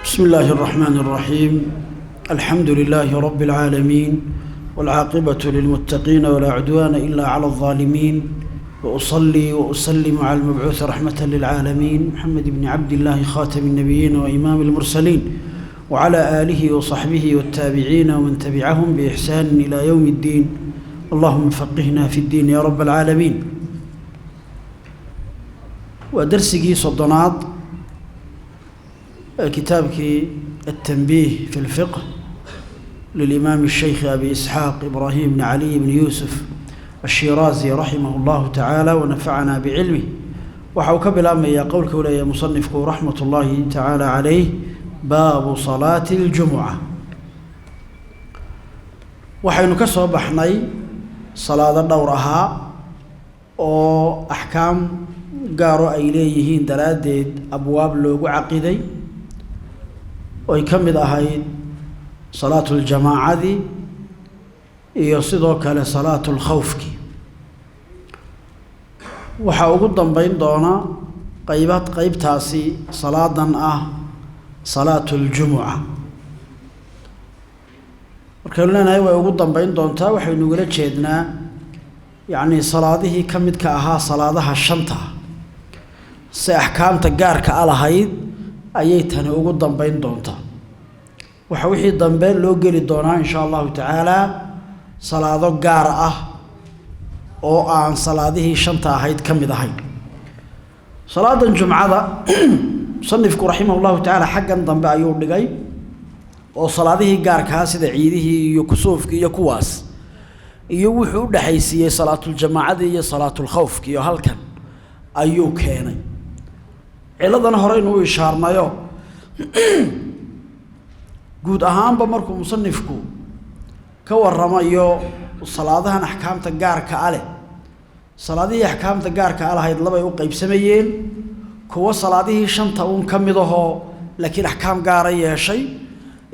بسم الله الرحمن الرحيم. الحمد لله رب العالمين، والعاقبة للمتقين، ولا عدوان إلا على الظالمين، وأصلي وأسلم على المبعوث رحمة للعالمين محمد بن عبد الله خاتم النبيين وإمام المرسلين، وعلى آله وصحبه والتابعين ومن تبعهم بإحسان إلى يوم الدين. اللهم فقهنا في الدين يا رب العالمين. ودرسي صدناد كتابك التنبيه في الفقه للإمام الشيخ أبي إسحاق إبراهيم بن علي بن يوسف الشيرازي رحمه الله تعالى ونفعنا بعلمه. Waxau ka bilaabmayaa qowlka u leeyahay musanifku raxmat ullaahi tacaala calayh: baabu salaati اljumuca. Waxaynu ka soo baxnay salaado dhowr ahaa oo axkaam gaaro ay leeyihiin daraaddeed abwaab loogu caqiday, oy ka mid ahayd salaatu ljamaacadii iyo sidoo kale salaatu lkhawfki. Waxaa ugu dambeyn doona qayba qeybtaasi salaadan ah salaatu ljumuca. Markaynu leenahay way ugu dambeyn doontaa, waxaynu ugala jeednaa yacnii salaadihii ka midka ahaa salaadaha shanta si axkaamta gaarka a lahayd ayay tani ugu dambeyn doontaa. Waxa wixii dambe loo geli doonaa insha allahu tacaala salaado gaar ah oo aan salaadihii shanta ahayd ka mid ahayn. Salaadan jumcada musanifku raximah llahu tacaala xaggan dambe ayuu dhigay, oo salaadihii gaarkaa sida ciidihii iyo kusuufkii iyo kuwaas iyo wuxuu u dhexaysiiyey salaatuljamaacadii iyo salaatulkhawfki, iyo halkan ayuu keenay. Ciladana horeynu u ishaarnayo, guud ahaanba markuu musanifku ka warramayo salaadahan axkaamta gaarka a leh, salaadihii axkaamta gaarka a lahayd labay u qaybsamayeen: kuwo salaadihii shanta uun ka mid ahoo laakiin axkaam gaara yeeshay,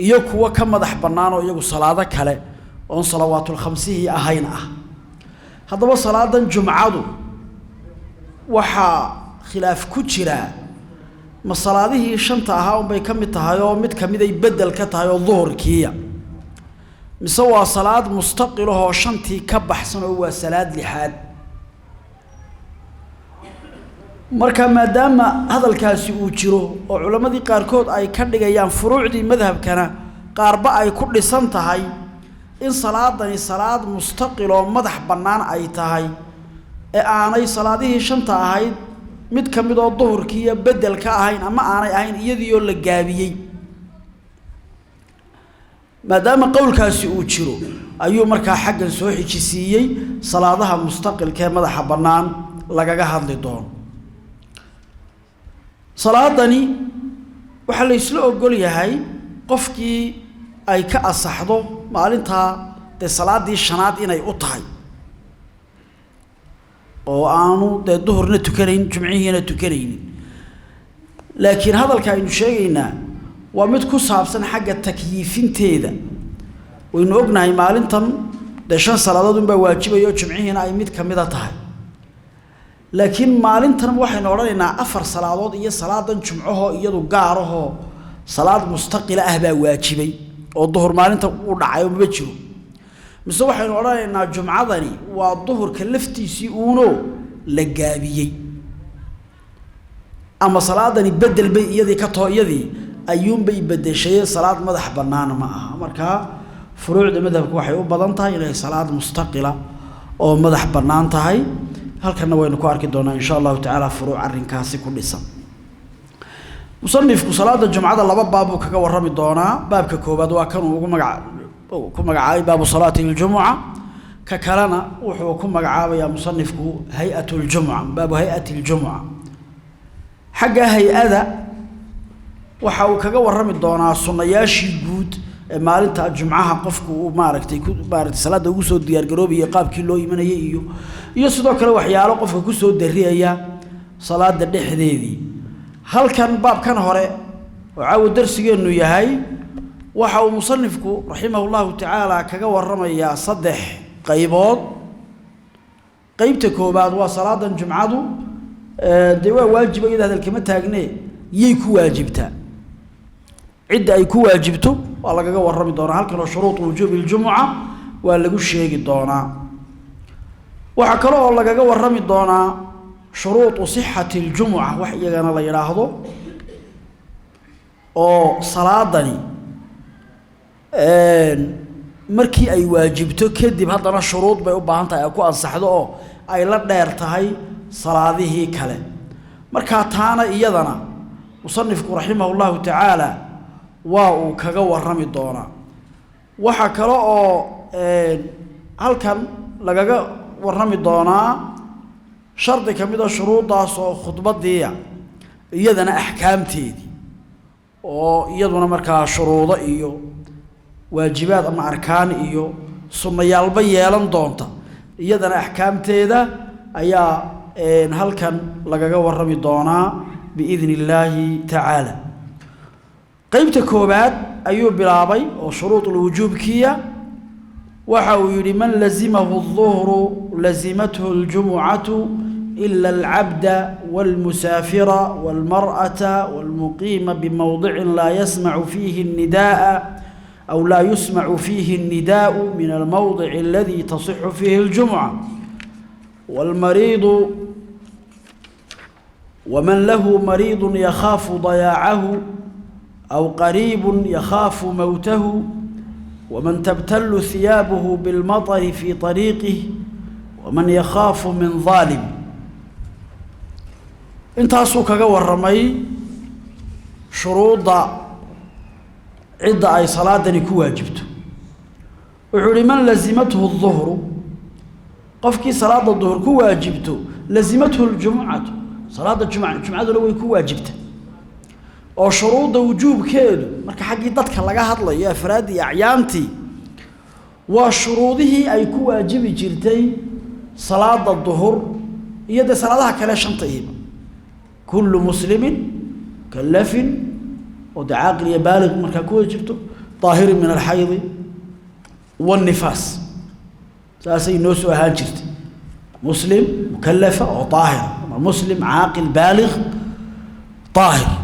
iyo kuwo ka madax bannaan oo iyagu salaado kale oon salawaatulkhamsihii ahayn ah. Haddaba salaadan jumcadu waxaa khilaaf ku jiraa ma salaadihii shanta ahaa unbay ka mid tahay oo mid kamiday beddel ka tahay oo duhurkiiya, mise waa salaad mustaqilahoo shantii ka baxsan oo waa salaad lixaad? Marka maadaama hadalkaasi uu jiro oo culammadii qaarkood ay ka dhigayaan furuucdii madhabkana qaarba ay ku dhisan tahay in salaadani salaad mustaqiloo madax bannaan ay tahay ee aanay salaadihii shanta ahayd mid ka mid oo duhurkiiyo beddel ka ahayn ama aanay ahayn iyadiioo la gaabiyey, maadaama qowlkaasi uu jiro ayuu markaa xaggan soo xijisiiyey salaadaha mustaqilka ee madaxa bannaan lagaga hadli doono. Salaadani waxaa la isla ogol yahay qofkii ay ka asaxdo maalintaa dee salaaddii shanaad inay u tahay oo aanu dee duhurna tukanayn jumcihiina tukanaynin. Laakiin hadalka aynu sheegaynaa waa mid ku saabsan xagga takyiifinteeda. Waynu ognahay maalintan dee shan salaadood unbaa waajibaya oo jumcihiina ay mid kamida tahay, laakiin maalintan waxaynu odhanaynaa afar salaadood iyo salaadan jumcahoo iyadu gaarahoo salaad mustaqila ah baa waajibay oo duhur maalinta u dhacay oo maba jiro, mise waxaynu odhanaynaa jumcadani waa duhurka laftiisii uunoo la gaabiyey, ama salaadani bedel bay iyadii ka taho, iyadii ayuunbay bedeshay, salaad madax bannaan ma aha. Markaa furuucda madhabku waxay u badan tahay inay salaad mustaqila oo madax bannaan tahay. Halkanna waynu ku arki doonaa insha allahu tacaala furuuc arrinkaasi ku dhisan. Musanifku salaada jumcada laba baab buu kaga warrami doonaa. Baabka koowaad waa kanuu ugu magaca ku magacaabay baabu salaati اljumuca. Ka kalena wuxuu ku magacaabayaa musanifku hay-at اljumuca, baabu hay-ati اljumuca. Xagga hay-ada waxa uu kaga warrami doonaa sunnayaashii guud ee maalinta jumcaha qofku uu maaragtay ku maaragtay salaadda ugu soo diyaargaroobayay, qaabkii loo imanayay, iyo sidoo kale waxyaalo qofka ku soo dariyaya salaada dhexdeedii. Halkan baabkan hore oo caawa darsigeennu yahay waxa uu musanifku raximahu llahu tacaala kaga warramayaa saddex qaybood. Qeybta koobaad waa salaadan jumcadu dee waa waajiba, iyada hadal kama taagne, yay ku waajibtaa? Cidda ay ku waajibto waa lagaga warrami doonaa halkan oo shuruud wujuubi aljumuca waa lagu sheegi doonaa. Waxaa kale oo lagaga warrami doonaa shuruudu sixati aljumuca, wax iyagana la yidhaahdo oo salaadani markii ay waajibto kadib haddana shuruud bay u baahan tahay ay ku ansaxdo oo ay la dheer tahay salaadihii kale. Markaa taana iyadana musanifku raximahu llahu tacaala waa uu kaga warrami doonaa. Waxaa kale oo halkan lagaga warrami doonaa shardi ka mid a shuruuddaas oo khudbadiiya, iyadana axkaamteedii oo iyaduna markaa shuruudo iyo waajibaad ama arkaan iyo sunnayaalba yeelan doonta, iyadana axkaamteeda ayaa halkan lagaga warrami doonaa biidni illaahi tacaala. Qeybta koobaad ayuu bilaabay oo shuruudulwujuubkiya. Waxa uu yidhi: man lazimahu الظuhru lazimathu اljumucatu ila alcabda wاlmusaafira wاlmarأata wاlmuqiima bimowdicin laa yasmacu fiihi الnidaءa aw laa yusmacu fiihi الnidaءu min almowdic aladi tasixu fiihi اljumuca, wاlmariidu waman lahu mariidu yakhaafu dayaacahu aw qariibu yakhaafu mowtahu, waman tabtalu hiyaabuhu bilmaطri fii طariiqih, waman yakhaafu min ظaalim. Intaasuu kaga warramay shuruudda cidda ay salaadani ku waajibto. Wuxuu ihi: man lazimathu الظuhru, qofkii salaada duhur ku waajibto, lazimathu اljumucatu, salaada jumca jumcaduna way ku waajibta. Oo shuruudda wujuubkeedu marka xaggii dadka laga hadlayo, afraaddii iyo acyaantii, waa shuruudihii ay ku waajibi jirtay salaada duhur iyo dee salaadaha kale shanta iiba. Kullu muslimin mukalafin, oo dee caaqil iyo baaliq markaa ku waajibto, daahirin min alxaydi waannifaas, saasay noo soo ahaan jirtay: muslim mukalafa oo daahira, ama muslim caaqil baaliq daahir.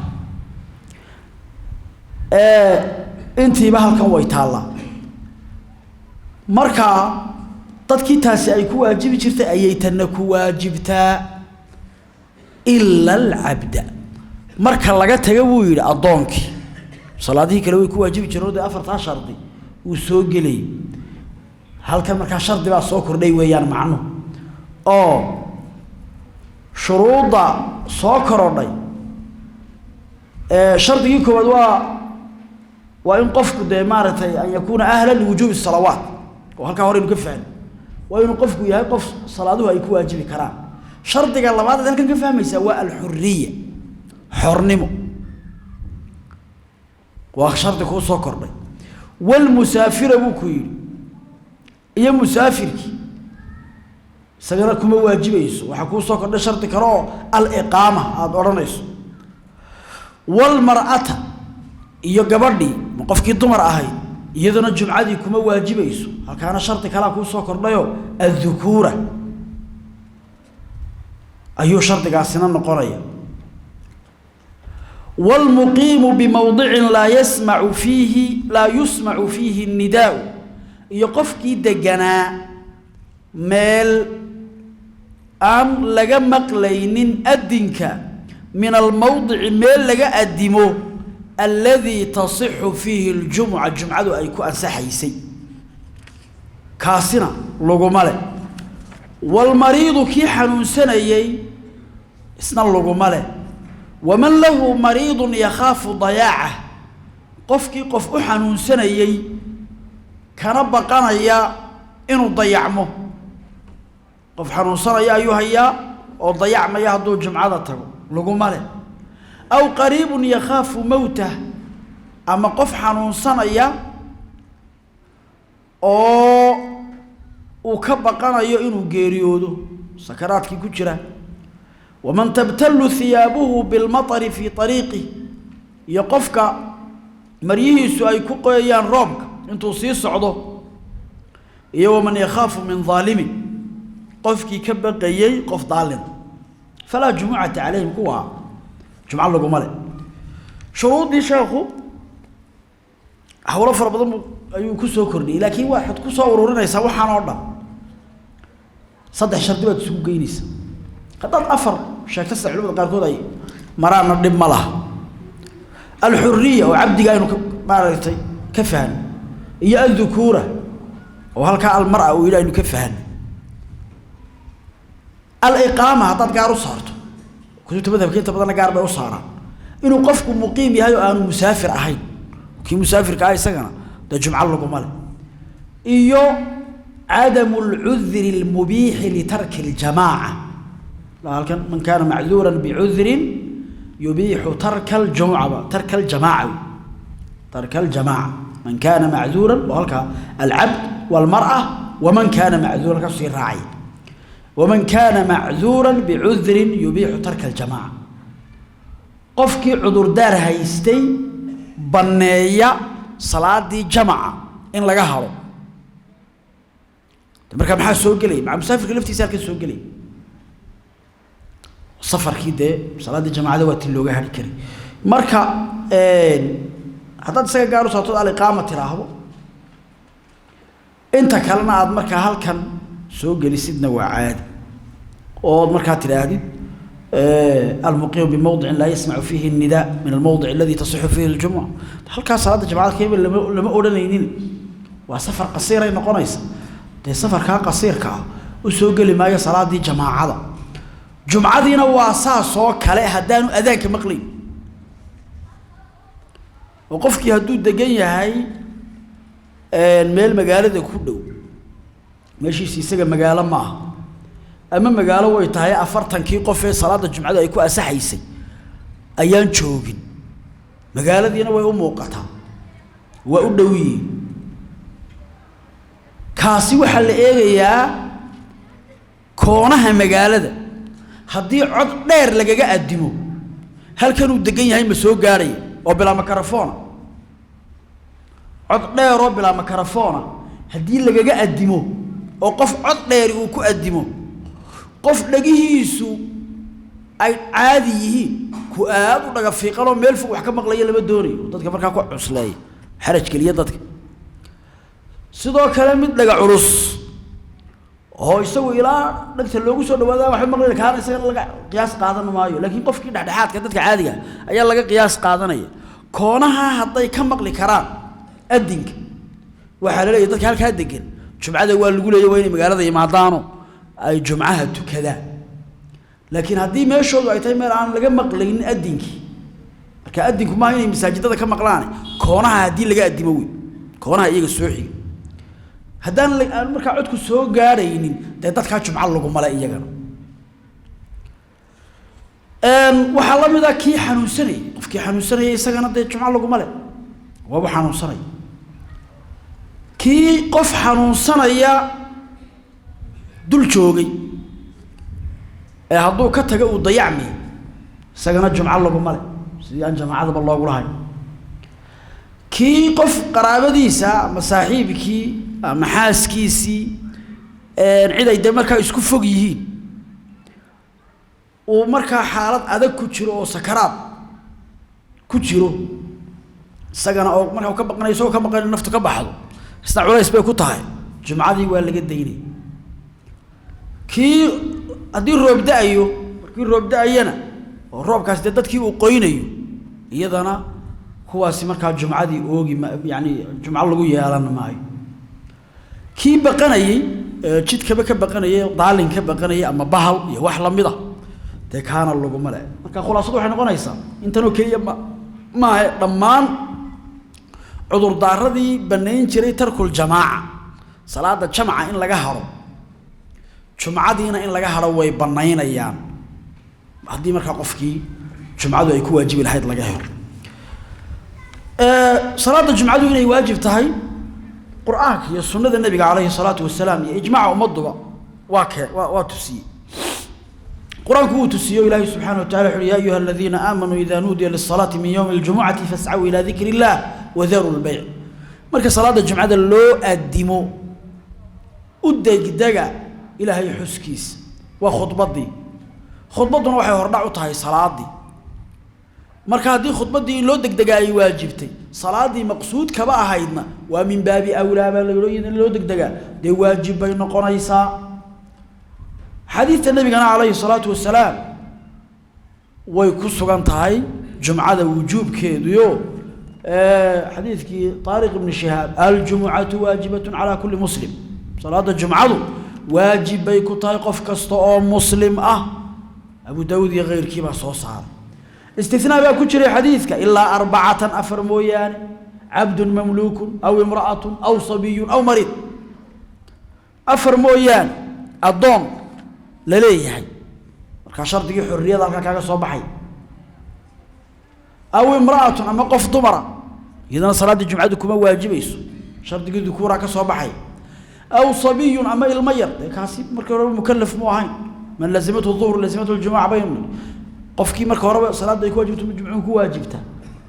Intiiba halkan way taallaa. Markaa dadkii taasi ay ku waajibi jirtay ayay tanna ku waajibtaa, ila alcabda, marka laga taga buu yidhi addoonkii. Salaadihii kale way ku waajibi jireen oo dee afartaa shardi wuu soo gelayay. Halkan markaa shardi baa soo kordhay weeyaan macnuhu, oo shuruudda soo korodhay shardigii koowaad waa in qofku dee maaragtay an yakuuna ahlan liwujuubi salawaat, oo halkaa hore aynu ka fahmi waa inuu qofku yahay qof salaaduhu ay ku waajibi karaan. Shardiga labaad aad halkan ka fahmaysaa waa alxuriya, xornimo, waa shardi kuu soo kordhay. Walmusaafira buu ku yidhi, iyo musaafirkii isagana kuma waajibayso. Waxaa kuu soo kordhay shardi kale oo aliqaama aada odhanayso. Walmar'ata, iyo gabadhii ma qofkii dumar ahayd, iyaduna jumcadii kuma waajibayso. Halkaana shardi kalaa kuu soo kordhayoo addukuura ayuu shardigaasina noqonaya. Wاlmuqiimu bimowdicin laa yasmacu fiihi laa yusmacu fiihi الnidaau, iyo qofkii deganaa meel aan laga maqlaynin adinka, min almowdici, meel laga adimo, aladii tasixu fiihi اljumuca, jumcadu ay ku ansaxaysay, kaasina laguma leh. Wاlmariidu, kii xanuunsanayey, isna laguma leh. Waman lahu mariidun yakhaafu dayaacah, qofkii qof u xanuunsanayey kana baqanaya inuu dayacmo, qof xanuunsanaya ayuu hayaa oo dayacmaya hadduu jumcada tago, laguma leh. Aw qariibun yakhaafu mowtah, ama qof xanuunsanaya oo uu ka baqanayo inuu geeriyoodo, sakaraadkii ku jira. Waman tabtalu hiyaabuhu bilmaطari fii ariiqih, iyo qofka maryihiisu ay ku qoyayaan roobka intuu sii socdo. Iyo waman yakhaafu min daalimin, qofkii ka baqayey qof daalin, falaa jumucata calayhim, kuwaa jumco laguma le. Shuruuddii sheekhu Hawlo fara badan ayuu ku soo kordhiyey, laakiin waxaad ku soo ururinaysaa waxaan oo dhan saddex shardi baad isugu geynaysaa. Haddaad afar sheegta sida culimada qaarkood ay maraanna dhib ma laha. Alxuriya oo cabdiga aynu maaragtay ka fahno, iyo aldukuura oo halkaa almara uu yidhi aynu ka fahno. Aliqaama haddaad gaar u saarto, kutubta madhabka inta badanna gaar bay u saaraan, inuu qofku muqiim yahay oo aanu musaafir ahayn. Kii musaafirka ah isagana dee jumco laguma leh. Iyo cadamu alcudri almubiixi litarki aljamaaca. Halkan man kaana macduuran bicudrin yubiixu tarka aljumucaba, tarka aljamaaca, tarka aljamaaca. Man kaana macduuran oo halkaa alcabd walmar'a waman kaana macduuran halkaas sii raacay. Waman kaana macduuran bicudrin yubiixu tarka aljamaaca, qofkii cudurdaar haystay banneeya salaadii jamaca in laga haro. Markaa maxaa soo gelaya? Maca musaafirka laftiisa halkan soo gelaya. Safarkii dee salaaddii jamacada waa ti looga hari karay. Marka haddaad isaga gaar u saartood aliqaama tiraahdo, inta kalena aad markaa halkan soo gelisidna waa caadi, ood markaa tidhaahdid almuqiimu bimawdicin laa yasmacu fiihi الnidaa min almawdic aladi tasixu fiihi اljumuca. Halkaa salaadda jamacada keba lama odhanaynin, waa safar qasiiray noqonaysa. Dee safarkaa qasiirka ah u soo geli maayo salaaddii jamaacada. Jumcadiina waa saas oo kale haddaanu adaanka maqlayn, oo qofkii hadduu degan yahay meel magaalada ku dhow, meeshiisi isaga magaalo ma aha ama magaalo way tahay, 40kii qof ee salaadda jumcada ay ku asaxaysay ayaan joogin, magaaladiina way u muuqataa, waa u dhow yihiin. Kaasi waxaa la eegayaa koonaha magaalada haddii cod dheer lagaga addimo, halkanuu degan yahay ma soo gaarhaya oo bilaa makarafoona. Cod dheer oo bilaa makarafoona haddii lagaga addimo oo qof cod dheeri uu ku addimo, qof dhagihiisu ay caadi yihiin, ku aad u dhaga fiiqanoo meel fog wax ka maqlaya lama doonayo, dadka markaa ku cusleeya, xaraj geliya dadka. Sidoo kale mid dhaga culus oo isagu ilaa dhagta loogu soo dhawaada waxba maqlaya, kaana isagana laga qiyaas qaadan maayo. Laakiin qofkii dhexdhexaadka dadka caadiga ayaa laga qiyaas qaadanaya. Koonaha hadday ka maqli karaan adinka, waxaa la leeyahay dadka halkaa degan jumcada waa lagu leeyahy, waa inay magaalada yimaadaano ay jumcaha tukadaan. Laakiin haddii meeshoodu ay tahay meel aan laga maqlaynin adinkii, marka adinku maaha inay masaajidada ka maqlaane, koonaha haddii laga addimo wey, koonaha iyaga soo xiga haddaan aan markaa codku soo gaadhaynin, dee dadkaa jumco laguma le iyagana. Waxaa la mid ah kii xanuunsanayay, qofkii xanuunsanayay isagana dee jumco laguma le, waaba xanuunsanaya. Kii qof xanuunsanaya dul joogay ee hadduu ka tago uu dayacmay, isagana jumco laguma le, sidii aan jamaacadaba loogulahay. Kii qof qaraabadiisa ama saaxiibkii ama xaaskiisii, cid ay dee markaa isku fog yihiin, uu markaa xaalad adag ku jiro oo sakaraad ku jiro, isagana oo markaa ka baqanayo, isagoo ka baqanayo naftu ka baxdo, isna culays bay ku tahay, jumcadii waa laga daynay. Kii haddii roob da-ayo, markii roob da-ayana oo roobkaasi dee dadkii uu qoynayo, iyadana kuwaasi markaa jumcadii oogi ma, yacni jumco lagu yeelan maayo. Kii baqanayey, jidkaba ka baqanayay, daalin ka baqanayay ama bahal iyo wax lamid a, dee kaana laguma le. Marka khulaasadu waxay noqonaysaa intanoo keliya ma maaha, dhammaan cudurdaaradii bannayn jiray tarkul jamaaca, salaada jamca in laga haro, jumcadiina in laga haro way bannaynayaan haddii markaa qofkii jumcadu ay ku waajibi lahayd laga helo. Salaada jumcadu inay waajib tahay qur-aanka iyo sunnada nebiga calayhi salaatu wasalaam iyo ijmaaca ummadduba waa kee waa tusiyey. Qur-aanku wuu tusiyo, ilaahay subxaana wa tacala wuxu uhi: ya ayuha aladiina aamanuu ida nuudiya lisalaati min yowmi aljumucati fascaw ilaa dikri illah wadaru lbeyc. Marka salaada jumcada loo addimo, u degdega ilaahay xuskiisa. Waa khudbaddii, khudbadduna waxay hordhac u tahay salaadii. Marka haddii khudbaddii in loo degdegaa ay waajibtay, salaadii maqsuud kaba ahaydna waa min baabi awlaa baa la yidhi in loo degdegaa dee waajib bay noqonaysaa. Xadiidta nabigana calayhi salaatu wasalaam way ku sugan tahay jumcada wujuubkeeduyo. Xadiidkii Taariq ibni Shihaab, aljumucatu waajibatun calaa kulli muslim, salaada jumcadu waajib bay ku tahay qof kasta oo muslim ah. Abu Daawuud iyo keyrkii baa soo saaray. Istinaa baa ku jiray xadiidka, ilaa arbacatan, afar mooyaane, cabdun mamluukun aw imra'atun aw sabiyun aw mariid. Afar mooyaane, addoon la leeyahay, markaa shardigii xorriyada halkaa kaaga soo baxay, aw imra'atun, ama qof dumara, iyadana salaaddii jumcadu kuma waajibayso, shardigii dukuuraa ka soo baxay, aw sabiyun, ama ilmo yar. Dee kaasi markii horeba mukalaf mu ahayn. Man lazimathu duhur lazimathu ljumuca baynu nidhi. Qofkii marka horeba salaadda ay ku waajibto jumcuhu ku waajibta.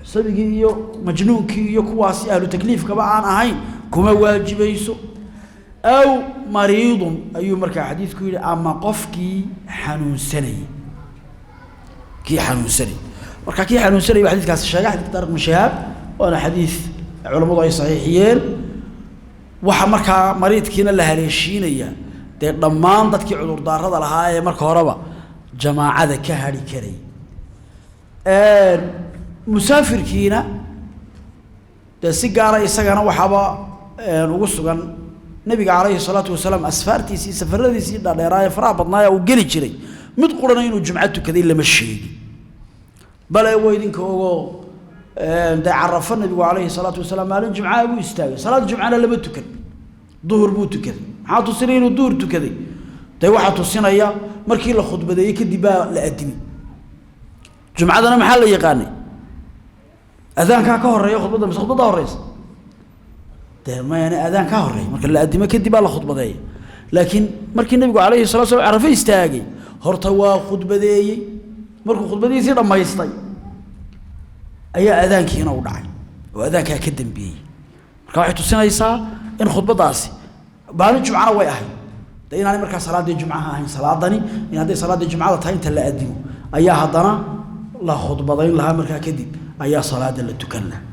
Sabigii iyo majnuunkii iyo kuwaasi ahlu takliifkaba aan ahayn kuma waajibayso. Aw mariidun ayuu markaa xadiidku yidhi, ama qofkii xanuunsanayey, kii xanuunsanayey. Marka kii xanuunsanayay ba xadidkaasi sheegay, xadidka Taariq ibn Shihaab, waana xadiid culammadu ay saxiixiyeen. Waxa markaa mariidkiina la haleeshiinaya dee dhammaan dadkii cudurdaarada lahaa ee marka horeba jamaacada ka hadhi karay. Musaafirkiina dee si gaara isagana waxaaba ugu sugan nabiga calayhi salaatu wasalaam asfaartiisii, safaradiisii dhaadheeraa ee faraha badnaaya uu geli jiray, mid qurana inuu jumco tukaday lama sheegin. Bale wa idinka ogoo dee carafo nabigu calayhi salaatu wasalaam maalin jumcaha buu istaagay, salaad jumcana lama tukan, duhur buu tukaday. Maxaa tusinaya inuu duhur tukaday? Dee waxaa tusinaya markii la khudbadeeyey kadib baa la addimay. Jumcadana maxaa la yaqaanay? Adaankaa ka horeeya khudbadda mise khudbadda horeysa? Dee mayane, adaan kaa horeeya, marka la addimo kadib baa la khudbadeeya. Laakiin markii nabigu calayhi salatu slam carafo istaagay, horta waa khudbadeeyey. Markuu khudbadiisii dhammaystay ayaa adaankiina u dhacay oo adaankaa ka dambeeyey. Marka waxay tusinaysaa in khudbaddaasi maalin jumcana way ahayd, dee inaanay markaa salaaddii jumcaha ahayn salaadani. In hadday salaaddii jumcada tahay, inta la addimo ayaa haddana la khudbadayn lahaa, markaa kadib ayaa salaada la tukan lahaa.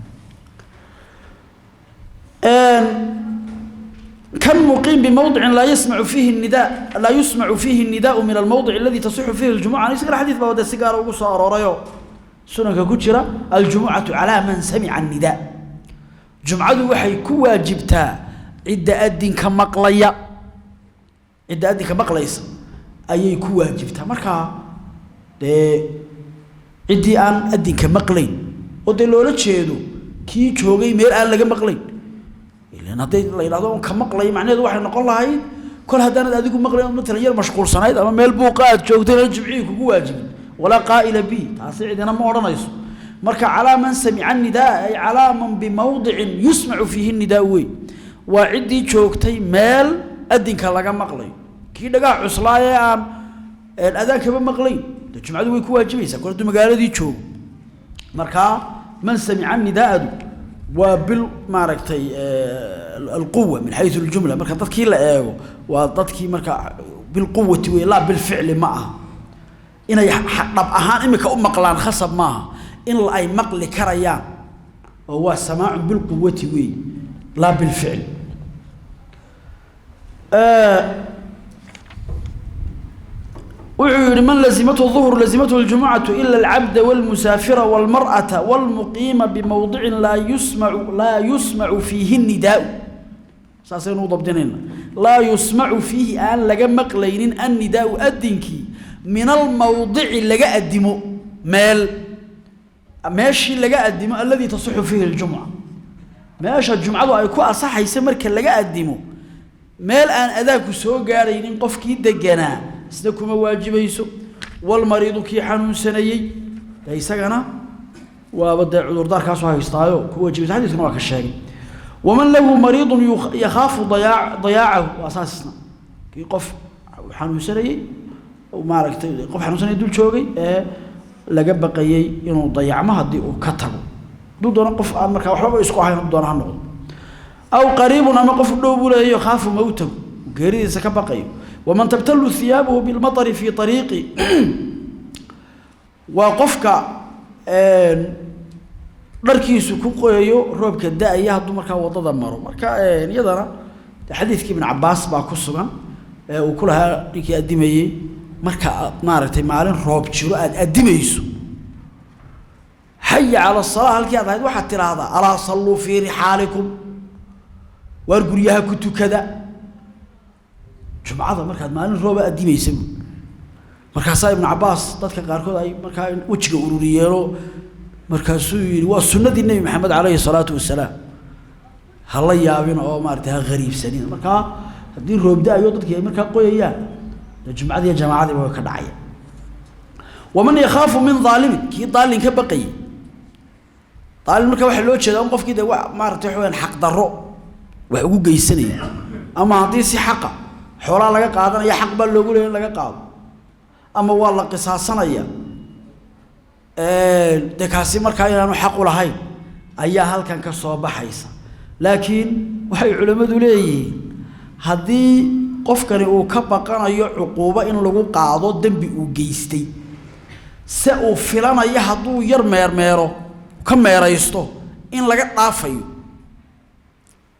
Kan muqiim bimawdicin laa yasmacu fiihi nidaa, laa yusmacu fiihi nidaau min almawdic aladi tasixu fiihi ljumuca, isagana xadiis baa wade si gaara ugu soo aroorayoo sunanka ku jira, aljumucatu calaa man samica annidaa. Jumcadu waxay ku waajibtaa cidda adinka maqlaya, cidda adinka maqlaysa ayay ku waajibtaa. Markaa dee ciddii aan adinka maqlayn, oo dee loola jeedo kii joogay meel aan laga maqlayn, ilan hadday la yidhahdo un ka maqlay, macnaheedu waxay noqon lahayd kol haddaanad adigu maqlayn ood matalan yar mashquulsanayd ama meel buuqa aad joogtay inaan jimcihii kugu waajibin. Walaa qaa'ila bi, taasi cidina ma odhanayso. Marka calaa man samica nidaa, ay calaa man bimawdicin yusmacu fiihi nidaa wey, waa ciddii joogtay meel adinka laga maqlayo. Kii dhagaha cuslaayee aan adaankaba maqlayn dee jumcadu way ku waajibaysaa kol hadduu magaaladii joogo. Markaa man samica nidaadu waa bil maaragtay alquwa min xayu aljumla. Marka dadkii la eego waa dadkii marka bilquwati wey, laa bilficli ma aha. Inay dhab ahaan imika u maqlaan khasab maaha, in ay maqli karayaan oo waa samaacun bilquwati wey, laa bilficli. Wuxuu yihi man lazimathu duhru lazimathu ljumucatu ila alcabda walmusaafira walmar'ata walmuqiima bimawdicin laa yusmacu fiihi nidaau. Saasaynu u dabdinayna, laa yusmacu fiihi, aan laga maqlaynin, annidaau adinkii, min almawdici laga adimo, meel meeshii laga adimo, alladii tasixu fiihi ljumca, meesha jumcadu ay ku asaxaysa marka laga adimo, meel aan adaanku soo gaadhaynin qofkii deganaa isna kuma waajibayso. Walmariidu, kii xanuunsanayey, de isagana waaba dee cudurdaarkaasu haystaayo ku waajibayso, xadiiskuna waa ka sheegay. Waman lahu mariidun yakhaafu dayaacahu, waa saas isna, kii qof xanuunsanayey, maaragtay qof xanuunsanaya dul joogay ee laga baqayey inuu dayacmo haddii uu ka tago, hadduu doono qof aan markaa waxbaba isku ahayn hadduu doono ha noqdo, aw qariibun, ama qof u dhow buu leeyahy, yakhaafu mowtahu, geeridiisa ka baqayo. Waman tabtalu hiyaabuhu bilmatari fii ariiqi, waa qofka Dharkiisu ku qoyayo roobka da-aya hadduu markaa waddada maro. Marka iyadana xadiidkii Ibn Cabbaas baa ku sugan ee uu ku lahaa ninkii addimayey, marka aad maaragtay maalin roob jiro aada addimayso, xaya cala asalaa halkii aad ahayd waxaad tidhaahdaa alaa salluu fii rixaalikum, waar guryaha ku tukada jumcada markaad maalin rooba addimaysa bu. Markaasaa Ibnu Cabbaas dadka qaarkood ay markaa wejiga ururiyeenoo markaasuu yihi waa sunnadii Nebi Maxamed calayhi salaatu wasalaam, ha la yaabin oo maaratay ha hariibsanin. Markaa haddii roob da-ayo dadkii ay markaa qoyayaan, dee jumcadiiyo jamaacadiiba way ka dhacaya. Waman yakhaafu min daalimin, kii daalin ka baqayay. Daalin marka waxaa loo jeedaa un qofkii dee wa maaratay waxa weyaan xaq darro wax ugu geysanaya, ama haddii si xaqa xoolaa laga qaadanaya xaq baa loogu leeya in laga qaado, ama waa la qisaasanaya, dee kaasi markaa inaanu xaq u lahayn ayaa halkan ka soo baxaysa. Laakiin waxay culimmadu leeyihiin haddii qofkani uu ka baqanayo cuquubo in lagu qaado dembi uu geystay, se uu filanayo hadduu yar meermeero ka meeraysto in laga dhaafayo,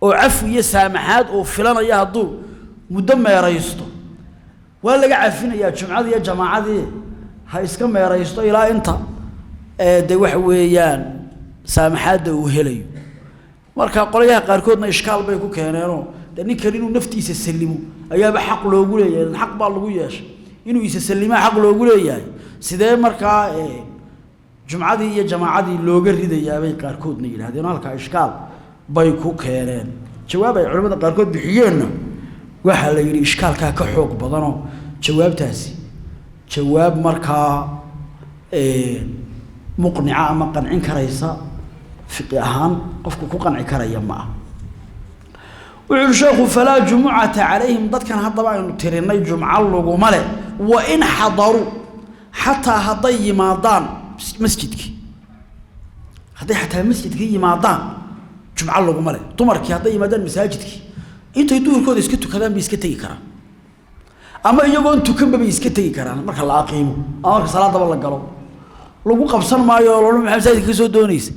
oo cafi iyo saamaxaad uu filanayo hadduu muddo meeraysto waa laga cafinayaa jumcadii iyo jamaacadii, ha iska meeraysto ilaa inta de waxa weeyaan saamaxaadda uu helayo. Marka qolyaha qaarkoodna ishkaal bay ku keeneenoo de ninkan inuu naftiisa sallimo ayaaba xaq loogu leeyahay, xaq baa lagu yeeshay inuu isa sallimaa xaq loogu leeyahay, sidee markaa jumcadii iyo jamaacadii looga ridayaabay qaarkoodna yidhahdeen, halkaa ishkaal bay ku keeneen. Jawaab ay culamada qaarkood bixiyeenna waxaa la yidhi ishkaalkaa ka xoog badanoo jawaabtaasi jawaab markaa muqnica ama qancin karaysa fiqi ahaan qofku ku qanci karaya ma ah. Wuxuu yihi sheekhu falaa jumucata calayhim, dadkan haddaba aynu tirinay jumco laguma leh, wa in xadaruu, xataa hadday yimaadaan masjidkii, hadday xataa masjidkii yimaadaan jumco laguma leh. Dumarkii hadday yimaadaan masaajidkii intay duhurkooda iska tukadaan bay iska tegi karaan, ama iyagoon tukanba bay iska tegi karaan marka la aqiimo ama marka salaadaba la galo, lagu qabsan maayo oo loola maxaa masaajidka ka soo doonaysa.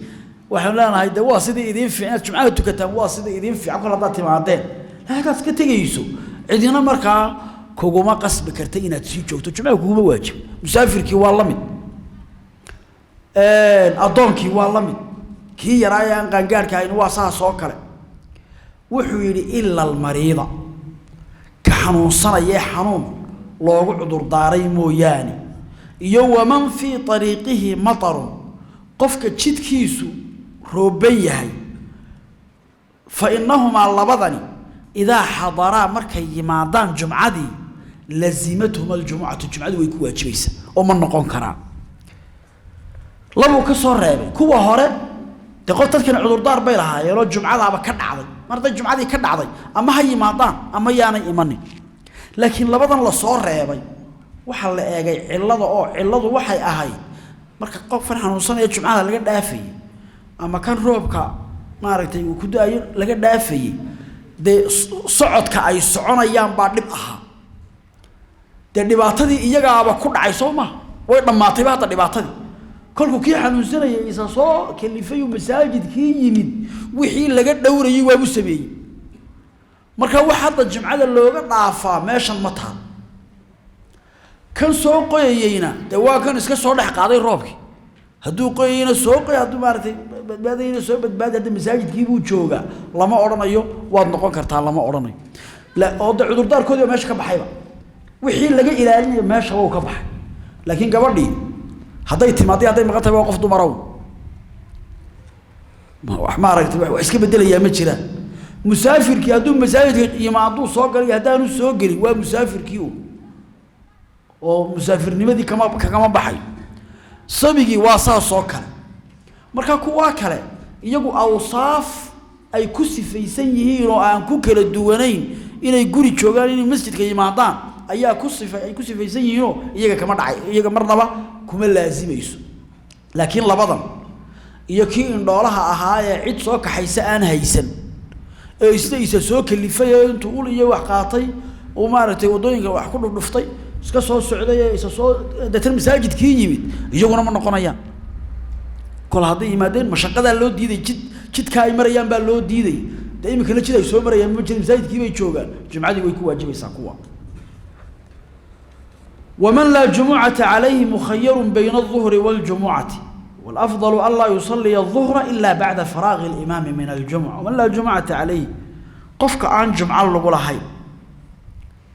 Waxaan leenahay de waa sidii idiin fiican inaad jumcada tukataan, waa sidii idiin fiican kol haddaad timaadeen, laakiin haddaad iska tegayso cidina markaa kuguma qasbi karta inaad sii joogto, jumcada kuguma waajib. Musaafirkii waa la mid, addoonkii waa la mid, kii yaraa ee aan qaangaarhka ahayn waa saas oo kale. Wuxuu yidhi ila almariida, ka xanuunsanaya ee xanuun loogu cudurdaaray mooyaane, iyo waman fii ariiqihi matarun, qofka jidkiisu rooban yahay, fa innahumaa labadani idaa xadaraa markay yimaadaan jumcadii lazimathuma aljumucatu, jumcadu way ku waajibaysaa oo ma noqon karaan. Labuu ka soo reebay kuwa hore, dee qof dadkani cudurdaar bay lahaayeenoo jumcadaaba ka dhacday, mar hadday jumcadii ka dhacday ama ha yimaadaan ama yaanay imanin. Laakiin labadan la soo reebay waxaa la eegay cillada, oo cilladu waxay ahayd marka qofkan xanuunsanaya jumcada laga dhaafayey ama kan roobka maaragtay uu ku da-ayo laga dhaafayey, dee socodka ay soconayaan baa dhib ahaa, dee dhibaatadii iyagaaba ku dhacay soo maha, way dhammaatayba hadda dhibaatadii. Kolkuu kii xanuunsanayay isa soo kalifay uu masaajidkii yimid, wixii laga dhowrayey waabu sameeyey. Marka wax hadda jimcada looga dhaafaa meeshan ma taal. Kan soo qoyayeyna dee waa kan iska soo dhex qaaday roobkii, hadduu qoyayna soo qoy, hadduu maaratay badbaadayna soo badbaadi, hadda masaajidkiibuu joogaa lama odhanayo waad noqon kartaa, lama odhanayo. Oo de cudurdaarkoodii baa meesha ka baxayba, wixii laga ilaalinayo meesha wau ka baxay. Laakiin gabadhii hadday timaadday hadday maqan tahay waa qof dumarow, wax maaragtay wax iska bedelayaa ma jiraan. Musaafirkii hadduu masaajidka yimaaduu soo galay, haddaanu soo gelin waa musaafirkii u oo musaafirnimadii kama kagama baxay. Sabigii waa saas oo kale. Marka kuwaa kale iyagu awsaaf ay ku sifaysan yihiin oo aan ku kala duwanayn inay guri joogaan inay masjidka yimaadaan ayaa ku sifa ay ku sifaysan yihiinoo iyaga kama dhacay, iyaga marnaba kuma laazimayso. Laakiin labadan iyo kii indhoolaha ahaa ee cid soo kaxaysa aan haysan ee isna isa soo kalifay ee intuu ul iyo wax qaatay uu maaragtay waddooyinka wax ku dhufdhuftay iska soo socday ee isa soo deetan masaajidkii yimid, iyaguna ma noqonayaan. Kol hadday yimaadeen mashaqadaa loo diiday, jid jidka ay marayaan baa loo diiday. Dee iminkana jid ay soo marayaan ma jira, masaajidkii bay joogaan, jumcadii way ku waajibaysaa kuwa. Waman laa jumucata calayhi mukhayarun bayna alduhri waاljumucati wاlafضل an laa yusaliya الظuhra ila bacda faraaqi اlimaami min aljumca. Waman laa jumucata calayhi, qofka aan jumco lagu lahayn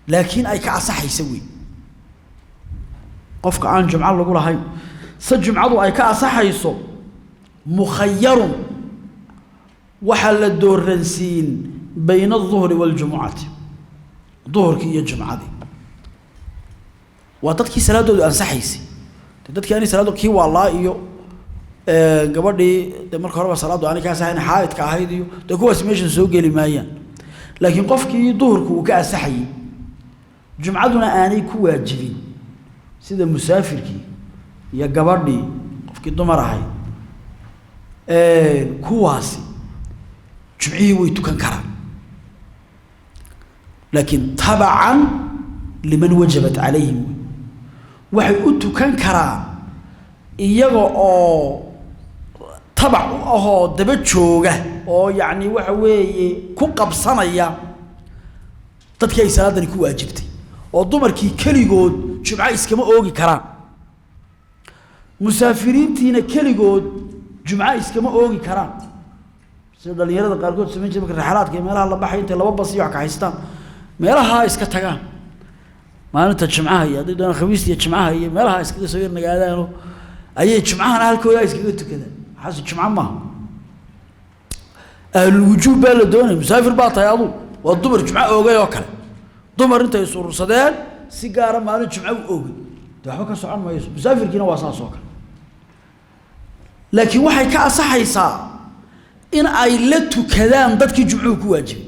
laakiin ay ka asaxaysa wey, qofka aan jumco lagu lahayn se jumcadu ay ka asaxayso, mukhayarun waxaa la dooransiin bayna alduhri waاljumucati, duhurkii iyo jumcadii. Waa dadkii salaadoodu ansaxaysay, dadkii aanay salaado kii waalaa iyo gabadhii de marka horeba salaaddu aanay ka asaxayn xaa'idka ahayd iyo dee kuwaas meeshan soo geli maayaan. Laakiin qofkii duhurku uu ka asaxayey jumcaduna aanay ku waajibin, sida musaafirkii iyo gabadhii qofkii dumar ahayd, kuwaasi jumcihii way tukan karaan, laakiin tabacan liman wajabat calayhim wey, waxay u tukan karaan iyaga oo tabac u ahoo daba jooga oo yacni waxa weeye ku qabsanaya dadkii ay salaadani ku waajibtay. Oo dumarkii keligood jumco iskama oogi karaan, musaafiriintiina keligood jumco iskama oogi karaan, sida dhalinyarada qaarkood samayn jire marka raxalaadka iyo meelaha la baxay, intay laba bas iyo wax ka haystaan meelaha iska tagaan maalinta jimcaha iyo hadday doonaan khamiista iyo jimcaha iyo meelaha iskaga soo yar nagaadaano ayay jimcahana halkooda iskaga tukadaan. Waxaas jimco maaha, ahlulwujuub baa la doonaya. Musaafir baa tahay adu, waa dumar jumco oogay oo kale, dumar intay is urursadeen si gaara maalin jumco u oogay, dee waxba ka socon mayso. Musaafirkiina waa saas oo kale, laakiin waxay ka asaxaysaa in ay la tukadaan dadkii jumcuhu ku waajibay,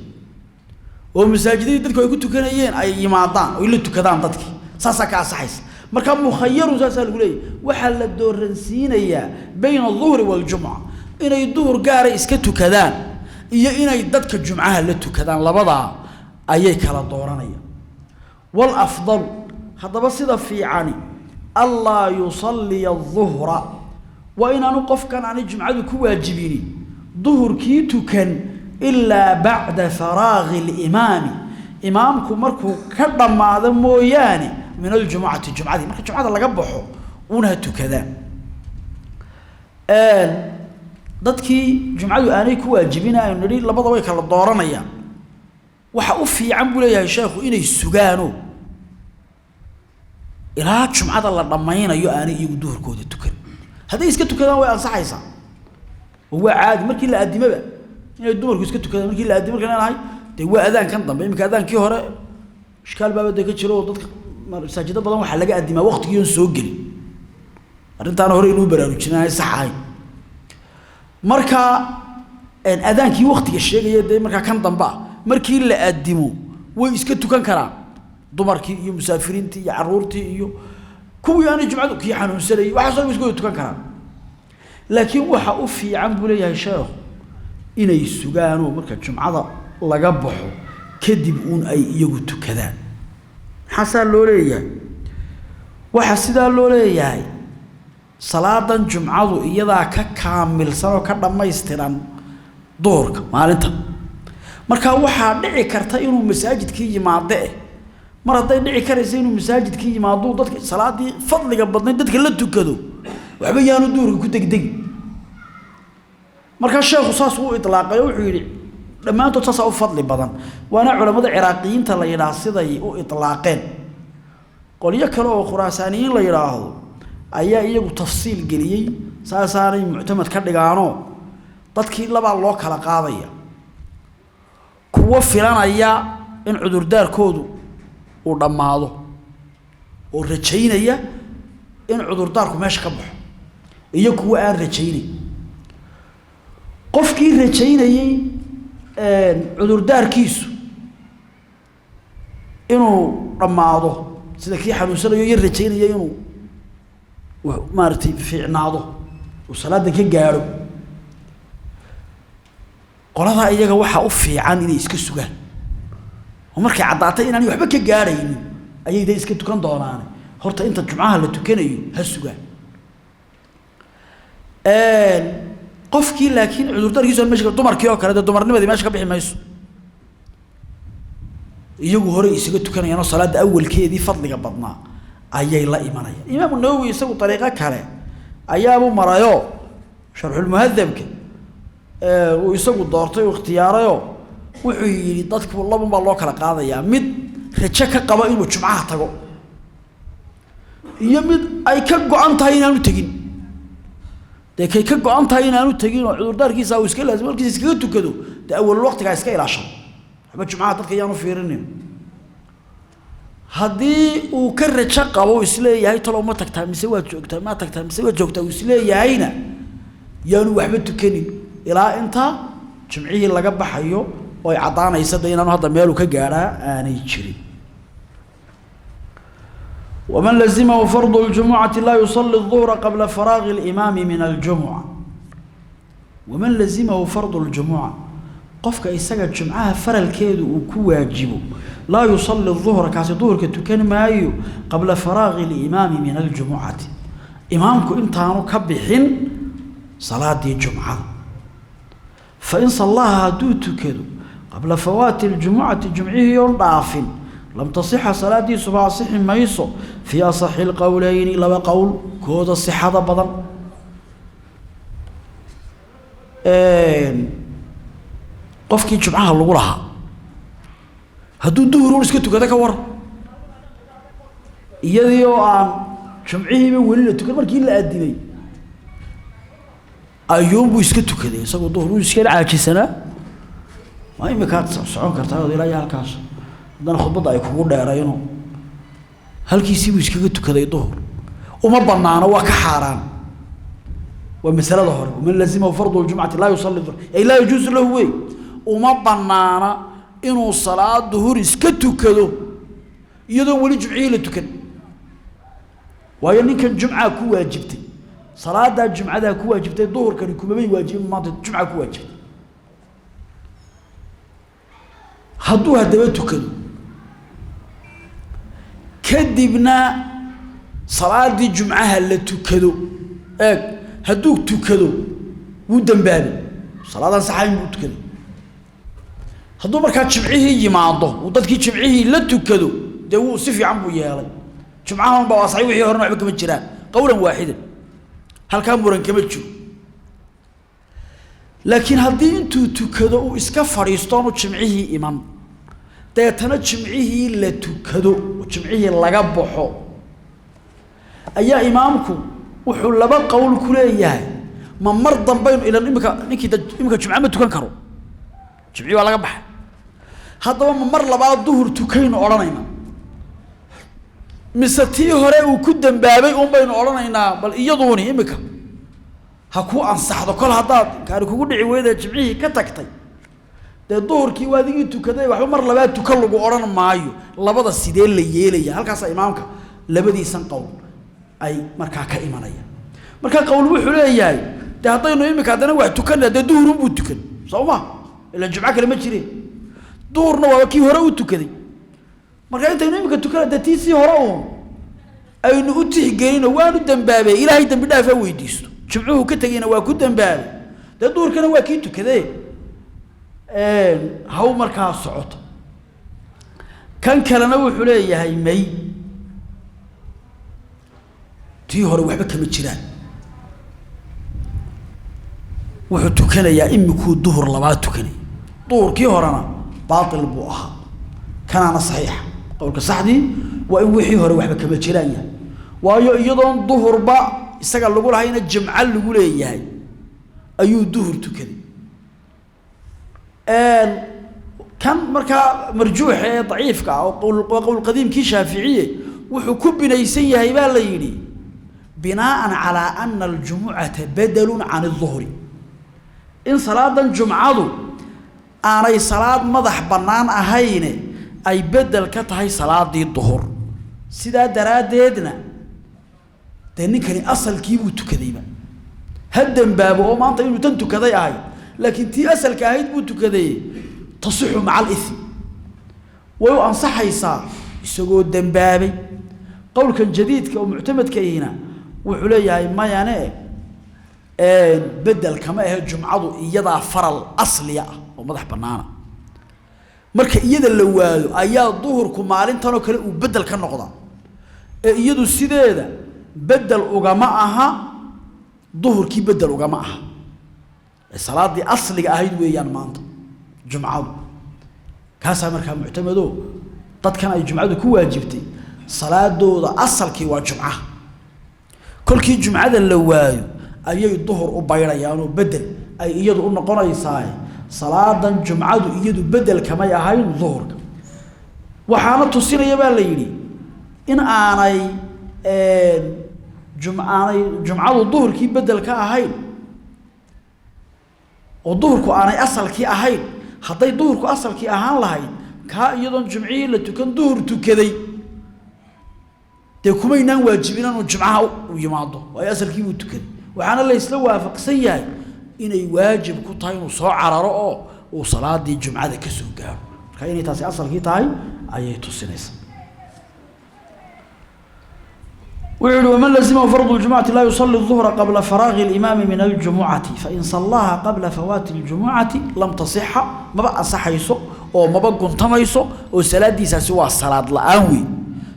oo masaajidadii dadku ay ku tukanayeen ay yimaadaan oo ay la tukadaan dadkii, saasaa ka asaxaysa. Marka mukhayarun saasaa lagu leeyahy, waxaa la dooransiinayaa bayna alduhri waaljumca, inay duhur gaara iska tukadaan iyo inay dadka jumcaha la tukadaan, labadaa ayay kala dooranayaan. Waalafdalu haddaba sida fiicani anlaa yusalliya aduhra, waa inaanu qofkan aanay jumcadu ku waajibini duhurkii tukan ilaa bacda faraaqi alimaami, imaamku markuu ka dhammaado mooyaane, min aljumucati jumcadii, marka jumcada laga baxo una ha tukadaan. Dadkii jumcadu aanay ku waajibin aynu nidhi labada way kala dooranayaan, waxa u fiican buu leeyahay sheekhu inay sugaano ilaa jumcada la dhammaynayo aanay iyagu duhurkooda tukan. Hadday iska tukadaan way ansaxaysaa oo waa caadi markii la addimaba inay dumarku iska tukadaan. Markii la addimo markaan leenahay dee waa adaankan dambe, iminka adaankii hore ishkaal baaba dee ka jiro oo dadka masaajido badan waxaa laga addimaa waqtigii oon soo gelin, arrintaana hore inuu baraarujinay sax ahayn. Marka adaankii waqtiga sheegaya dee markaa kan dambe ah markii la addimo way iska tukan karaan dumarkii iyo musaafiriintii iyo carruurtii iyo kuwii aanay jumcadu kii xanuunsanayay, waxaasoo dhan way iska wada tukan karaan. Laakiin waxa u fiican buu leeyahay sheekhu inay sugaanoo marka jumcada laga baxo kadib uun ay iyagu tukadaan. Maxaasaa loo leeyahay? Waxaa sidaa loo leeyahay salaadan jumcadu iyadaa ka kaamilsan oo ka dhammaystiran duhurka maalinta. Marka waxaa dhici karta inuu masaajidkii yimaado mar hadday dhici karaysa inuu masaajidkii yimaado dadka salaadii fadliga badnayd dadka la tukado, waxba yaanu duhurka ku degdegin. Markaa sheekhu saas uu itlaaqay oo wuxuu yidhi dhammaantood saasaa u fadli badan, waana culammada ciraaqiyiinta la yidhaah siday u itlaaqeen. Qolyo kale oo khuraasaaniyiin la yidhaahdo ayaa iyagu tafsiil geliyey, saasaanay muctamad ka dhigaanoo dadkii labaa loo kala qaadaya, kuwo filanaya in cudurdaarkoodu uu dhammaado oo rajaynaya in cudurdaarku meesha ka baxo, iyo kuwo aan rajaynayn. Qofkii rajaynayey cudurdaarkiisu inuu dhammaado, sida kii xanuunsanayo iyo rajaynaya inuu maaragtay fiicnaado uu salaada ka gaadho, qoladaa iyaga waxaa u fiican inay iska sugaan oo markay caddaatay inaanay waxba ka gaadhaynin ayay dee iska tukan doonaane, horta inta jumcaha la tukanayo ha sugaan. Qofkii laakiin cudurdaarkiisu aan meesha, dumarkii oo kale dee dumarnimadii meesha ka bixi mayso, iyagu hore isaga tukanayaan oo salaada awalkeedii fadliga badnaa ayay la imanayaan. Imaamu Nawowi isagu dariiqo kale ayaabuu marayo, sharxulmuhadabka uu isagu doortay uu ikhtiyaarayoo wuxuu yidhi dadku labun baa loo kala qaadayaa, mid rajo ka qabo inuu jumcaha tago iyo mid ay ka go-an tahay inaanu tegin. Dee kay ka go-an tahay inaanu tegin oo cudurdaarkiisa uu iska laasimo halkiisa iskaga tukado, dee awalul waqtigaa iska ilaashado, waxba jumcaha dadka yaanu fiirinin. Haddii uu ka rajo qabo isleeyahay talow ma tagtaa mise waad joogtaa, ma tagtaa mise waad joogtaa uu isleeyahayna, yaanu waxba tukanin ilaa inta jimcihii laga baxayo oo ay caddaanaysa de inaanu hadda meelu ka gaadhaa aanay jirin. ومن لزمه فرض الجمعة لا يصلي الظهر قبل فراغ الإمام من الجمعة. ومن لزمه فرض الجمعة، qofka isaga jumcaha faralkeedu uu ku waajibo, laa yusalli duhra, kaasi duhurka tukan maayo, qabla faraaqi alimaami min aljumucati, imaamku intaanu ka bixin salaadii jumcada. Fain sallaaha, hadduu tukado, qabla fawaati aljumucati, jumcihii oon dhaafin, lam tasixa, salaadiisuba asixi mayso, fii asaxi lqowleyni, laba qowl kooda sixada badan. Qofkii jumcaha lagu lahaa hadduu duhur un iska tukado ka war, iyadii oo aan jumcihiiba weli la tukan, markii la addimay ayuunbuu iska tukaday isagoo duhur uu iska caajisanaa, waa imikaad socon kartaa ood ilaa iyo halkaas, haddana khudbadda ay kugu dheerayno, halkiisii buu iskaga tukaday duhur, uma banaano, waa ka xaaraan. Waa masalada hore, waman lazimahu fardu ljumcati laa yusalli duhr, ay laa yajuusu lahu, wey uma banaana inuu salaad duhur iska tukado iyadoon weli jumcihii la tukan, waayo ninkan jumcaa ku waajibtay, salaadaa jumcadaa ku waajibtay, duhurkani kumamay waajibin, maanta jumcaa ku waajibtay. Hadduu haddaba tukado kadibna salaadii jumcaha la tukado, eeg, hadduu tukado wuu dambaabay, salaadaan saxayn buu tukaday. Hadduu markaa jimcihii yimaado uu dadkii jimcihii la tukado, dee wuu si fiican buu yeelay, jumcahan baa waa saxiix, wixii horena waxba kama jiraan, qowlan waaxidan, halkaa muran kama jiro. Laakiin haddii intuu tukado uu iska fadhiisto oonu jimcihii iman, deetana jimcihii la tukado oo jimcihii laga baxo, ayaa imaamku wuxuu laba qowl ku leeyahay: ma mar dambaynu ilan imika ninkii imika jumco ma tukan karo, jimcii waa laga baxay, haddaba ma mar labaad duhur tukaynu odhanaynaa mise tii hore uu ku dambaabay un baynu odhanaynaa bal iyaduuni imika ha ku ansaxdo, kol haddaad kaani kugu dhici weyda jimcihii ka tagtay, dee duhurkii waa adigii tukaday, waxba mar labaad tukan lagu odhan maayo. Labada sidee la yeelaya? Halkaasaa imaamka labadiisan qowl ay markaa ka imanayaan. Marka qowl wuxuu leeyahay dee haddaynu imika haddana wax tukanna, dee duhurunbuu tukan soo ma, ilaan jumco kale ma jireen, duhurna waaba kii hore u tukaday, marka intaynu imika tukana dee tiisii hore uun aynu u tixgelino, waanu dambaabay, ilaahay dambi dhaaf ha weydiisto, jimcuhu ka tegeyna waa ku dambaabay, dee duhurkana waa kii tukadee, haw markaa socoto. Kan kalena wuxuu leeyahay may, tii hore waxba kama jiraan, wuxuu tukanayaa imikuu duhur labaad tukanaya, duhurkii horena baatil buu ahaa, kanaana saxiixa. Qowlka saxdii waa in wixii hore waxba kama jiraan yahay, waayo iyadoon duhurba isaga lagu lahayna jimco lagu leeyahay ayuu duhur tukaday. Kan markaa marjuuxa ee daciifka ah oo waa qowl qadiimkii shaaficiye, wuxuu ku binaysan yahay baa la yidhi binaaan calaa ana aljumucata badalun can الduhri, in salaadan jumcadu aanay salaad madax bannaan ahayne ay bedel ka tahay salaadii duhur, sidaa daraaddeedna dee ninkani asalkiibuu tukadayba, ha dembaabo oo maanta inuu tan tukaday ahayd, laakiin tii asalka ahayd buu tukaday, tasixu maca alithm, way u ansaxaysaa isagoo dembaabay. Qowlkan jadiidka oo muctamadka ihina wuxuu leeyahay mayane, Bedel kama ahe, jumcadu iyadaa faral asliya ah oo madax bannaana. Marka iyada la waayo ayaa duhurku maalintanoo kale uu bedel ka noqdaa, ee iyadu sideeda bedel ugama aha, duhurkii bedel ugama aha. Salaadii asliga ahayd weeyaan maanta jumcadu. Kaasaa markaa muctamado dadkan ay jumcadu ku waajibtay salaadooda asalkii waa jumcaha. Kolkii jumcada la waayo ayay duhur u bayrayaanoo bedel ay iyadu u noqonaysaa. Salaadan jumcadu iyadu bedel kamay ahayn duhurka. Waxaana tusinaya baa la yidhi in aanay jumcaanay jumcadu duhurkii bedel ka ahayn oo duhurku aanay asalkii ahayn. Hadday duhurku asalkii ahaan lahayd, kaa iyadoon jumcihii la tukan duhur tukaday, dee kumaynaan waajibin inuu jumcaha u yimaado, waayo asalkii buu tukaday. Waxaana la isla waafaqsan yahay inay waajib ku tahay inuu soo cararo oo uu salaadii jumcada ka soo gaaro. Marka inay taasi asalkii tahay ayay tusinaysaa. Wuxuu yihi: waman lazimahu fardu ljumucati laa yusali duhra qabla faraaqi اlimaami min aljumucati, fain sallaaha qabla fawaati اljumucati lam tasixa. Maba ansaxayso oo maba guntamayso oo salaadiisaasi waa salaad la-aan wey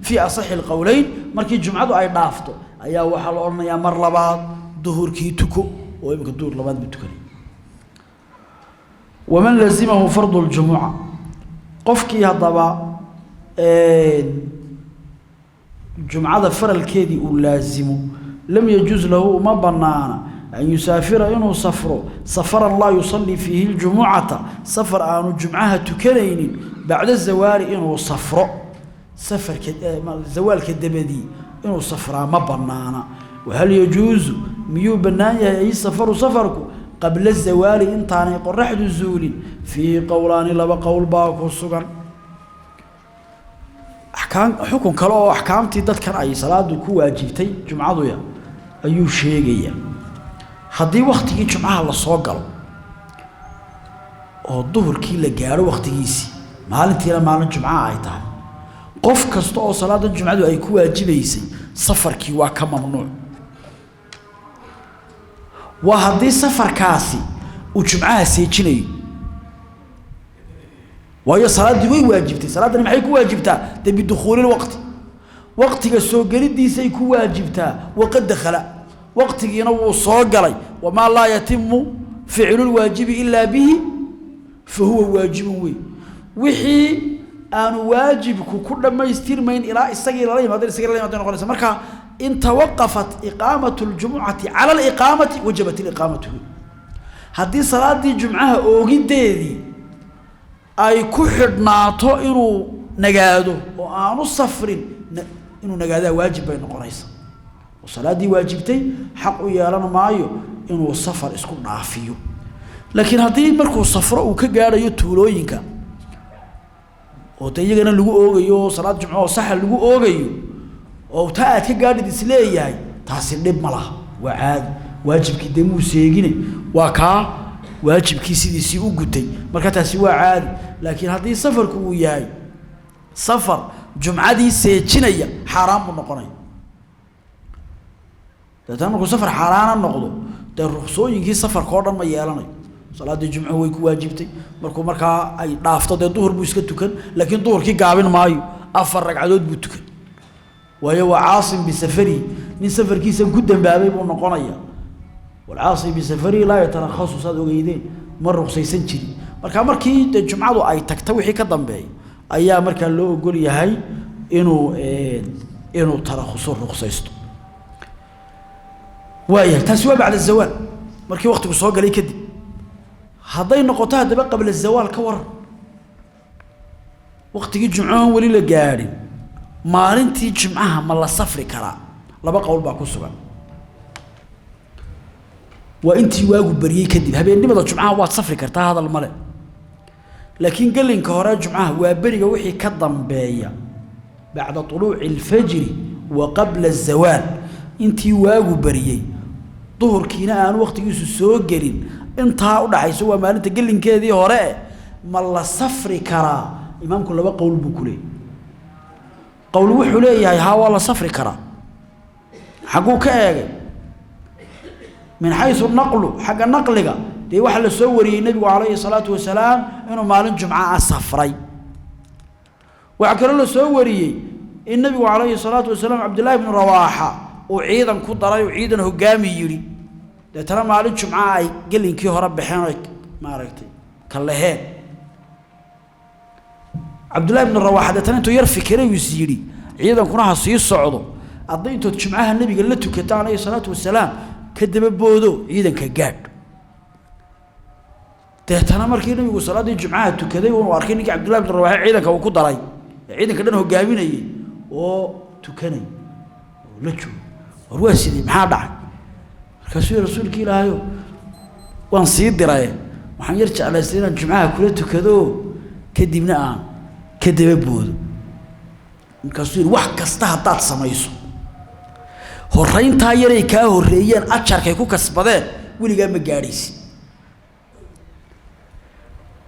fii asaxi اlqowleyn. Markii jumcadu ay dhaafto ayaa waxaa la odhanayaa mar labaad duhurkii tuko, oo iminka duhur labaad buu tukanay. Waman lazimahu fardu ljumuca, qofkii haddaba jumcada faralkeedii uu laazimo, lam yajuz lahu, uma banaana, an yusaafira, inuu safro, safaran laa yusalii fiihi ljumucata, safar aanu jumcaha tukanaynin, bacda zawaali inuu safro, safarka zawaalka dabadii inuu safraa ma banaana. Wahal yajuusu, miyuu bannaan yahay, ay safaru, safarku, qabla zawaali, intaanay qoraxdu zuulin? Fiihi qowlaani, laba qowl baa ku sugan. Axkaam, xukun kale oo axkaamtii dadkan ay salaadu ku waajibtay jumcaduya ayuu sheegayaa. Haddii waktigii jumcaha la soo galo oo duhurkii la gaadho waktigiisii, maalintiina maalin jumcaha ay tahay, qof kasta oo salaadan jumcadu ay ku waajibaysay safarkii waa ka mamnuuc. Waa haddii safarkaasi uu jumcaha seejinayo, waayo salaaddii way waajibtay. Salaaddani maxay ku waajibtaa? Dee bidukhuuli lwaqti, waqtiga soo gelidiisay ku waajibtaa. Waqad dakhala, waqtigiina wuu soo galay. Wamaa laa yatimu ficlu lwaajibi ilaa bihi fa huwa waajibun wey. Wixii aanu waajibku ku dhammaystirmayn ilaa isagii lala yimaado, isagii lala yimaado noqonaysa. Marka in tawaqafat iqaamatu ljumucati cala aliqaamati wajabat iliqaamatu. Haddii salaadii jumcaha oogiddeedii ay ku xidhnaato inuu nagaado oo aanu safrin, inuu nagaadaa waajib bay noqonaysaa, oo salaaddii waajibtay xaq u yeelan maayo inuu safar isku dhaafiyo. Laakiin haddii markuu safro uu ka gaadhayo tuulooyinka oo de iyagana lagu oogayo oo salaad jumco oo saxa lagu oogayo oo taa aad ka gaadhid isleeyahay, taasi dhib ma laha, waa caadi. Waajibkii dee muu seegine, waa kaa waajibkii sidiisii u gutay, marka taasi waa caadi. Laakiin haddii safarku uu yahay safar jumcadii seejinaya, xaaraan buu noqonaya. Dabeetana markuu safar xaaraana noqdo, dee ruksooyinkii safarka oo dhan ma yeelanayo. Salaaddii jumcuhu way ku waajibtay, markuu markaa ay dhaafto dee duhur buu iska tukan, laakiin duhurkii gaabin maayo, 4 ragcadood buu tukan, waayo waa caasim bisafarihi, nin safarkiisan ku dambaabay buu noqonaya. Walcaasi bisafarihi laa yatarakhasu, saad ogeydeen, ma ruksaysan jirin. Marka markii dee jumcadu ay tagta wixii ka dambeeya ayaa markaa loo ogol yahay inuu tarakhuso, ruksaysto. Waayahay, taasi waa bacda zawaal, markii waktigu soo galay kadib. Hadday noqoto haddaba qabla zawaal ka waran, waktigii jumcahan weli la gaadhin, maalintii jimcaha ma la safri karaa? Laba qowl baa ku sugan. Waa intii waagu baryey kadib. Habeennimada jumcaha waad safri kartaa, hadal male, laakiin gelinka hore jumcaha, waa beriga wixii ka dambeeya, bacda طuluuci اlfajri wa qabla الzawaal, intii waagu baryey duhurkiina aanu waktigiisu soo gelin, intaa udhaxayso waa maalinta gelinkeedii hore, ma la safri karaa? Imaamku laba qowl buu ku leeyay. Qowl wuxuu leeyahay haa, waa la safri karaa. Xagguu ka eegay? Min xaysu naqlu, xagga naqliga dee waxaa la soo wariyey nebigu calayhi salaatu wasalaam inuu maalin jumca ah safray. Waxaa kaloo la soo wariyey in nebigu calayhi salaatu wasalaam Cabdillahi bnu Rawaaxa uu ciidan ku daray, uu ciidan hogaami yidhi, deetana maalin jumca ay gelinkii hore baxeen oy maaragtay kalaheen. Cabdillahi bnu Rawaaxa deetana intuu yar fikiray uu is yidhi ciidankuna ha sii socdo, hadday intood jumcaha nebiga la tukata calayhi salaatu wasalaam ka daba boodo ciidanka gaadh. Deetana markii nebigu salaaddii jumcaha tukaday uu arkay ninkii Cabdillahi bnu Rawaaxa ciidanka uu ku daray ee ciidanka dhan hogaaminayay oo tukanay oo la joogo, war waa sidii, maxaa dhacay? Markaasuu yihi rasuulki Ilaahayo, waan sii diraye, waxaan yar jeclaystay inaan jumcaha kula tukado kadibna aan ka daba boodo. Markaasuu yihi wax kasta haddaad samayso, horrayntaa yaray kaa horreeyeen ajarkay ku kasbadeen weligaa ma gaadhaysid.